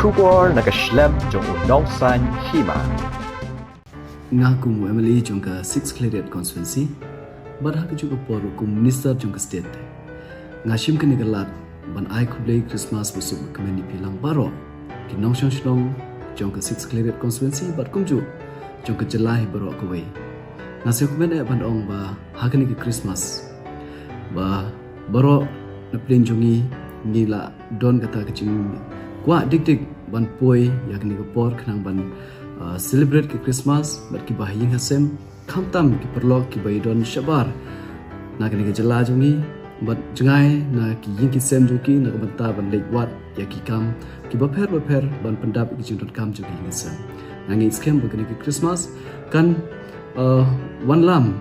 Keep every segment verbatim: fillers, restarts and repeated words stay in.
Khubor na ka shlem jong u Nongsaiñ Hima. Nga kum u M L A jong ka Six Khliehriat Constituency, bad ha kajuh ka por kum Minister jong ka State, nga shim kane ka lad ban ai khublei Christmas basuk bakmen ïa phi lang baroh ki nongshong shnong jong ka Six Khliehriat Constituency bad kumjuh jong ka jylla hi baroh kawei. Nga sngewkmen eh ban ong ba ha kane ka Christmas ba baroh na pdeng jong ngi ngi la don kata ka jingkwah dik dik ban poi ïa kane ka por khnang ban, uh, celebrate ka Christmas bad kiba ha ïing ha sem, khamtam ki paralok kiba ïadon shabar na kane ka jylla jong ngi, bad jngai na ki ïing ki sem jong ki na ka bynta ban leit wad ïa ki kam kiba pher ba pher ban pyndap ïa ki jingdonkam jong ki ïing ki sem. Nga ngeit skhem ba kane ka Christmas kan, uh, wanlam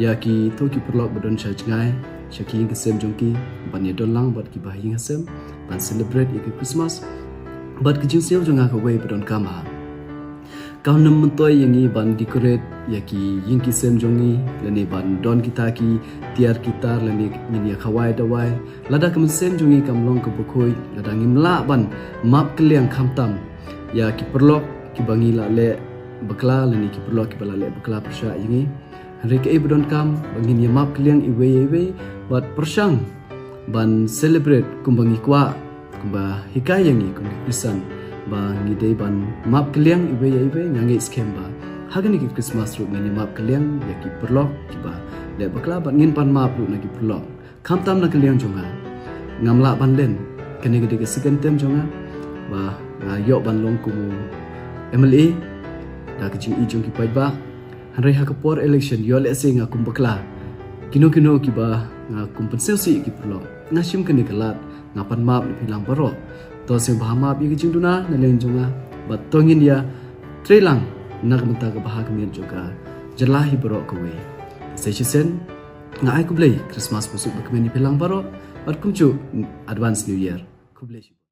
ïa kito ki paralok ba don sha jngai sha ki ïing ki sem jong ki ban ïadon lang bad kiba ha ïing ha sem ban celebrate ïa ka Christmas bad ka jingsngew jong nga kawei ba donkam ha. Kam nym myntoi ïa ngi ban decorate ïa ki ïing ki sem jong ngi, lane ban don kita ki tiar ki tar, lane ngin ïa khawai dawai. Lada ka mynsiem jong ngi kam long kaba khuid, lada ngim lah ban map kylliang khamtam ïa ki paralok kiba ngi la leh bakla, lane ki paralok kiba la leh bakla pyrshah ïa ngi. Hynrei kaei ba donkam ba ngin ïa map kylliang iwei ïa iwei bad pyrshang ban celebrate kumba ngi kwah, kumba hikai ïa ngi kum ki Khristan ba ngi dei ban map kylliang iwei ïa iwei. Nga ngeit skhem ba ha kane ka Christmas ruh ngin ïa map kylliang ïa ki paralok kiba leh bakla bad ngin pan map ruh na ki paralok, khamtam na ka liang jong nga. Ngam lah ban len, kane ka dei ka second term jong nga ba nga ïoh ban long kum u M L A da ka jingïeit jong ki paidbah. Hynrei ha ka por election, ïoh lehse nga kum bakla, kino kino kiba nga kum pynsngewsih ïa ki paralok, nga shim kane ka lad, nga pan map na phi lang baroh. To sngewbha map ïa ka jingduna na liang jong nga, bad to ngin ïa trei lang na ka bynta ka bha ka miat jong ka jylla hi baroh kawei. Sa shisien nga ai khublei Christmas basuk bakmen ïa phi lang baroh bad kumjuh advance New Year. Khublei shibun.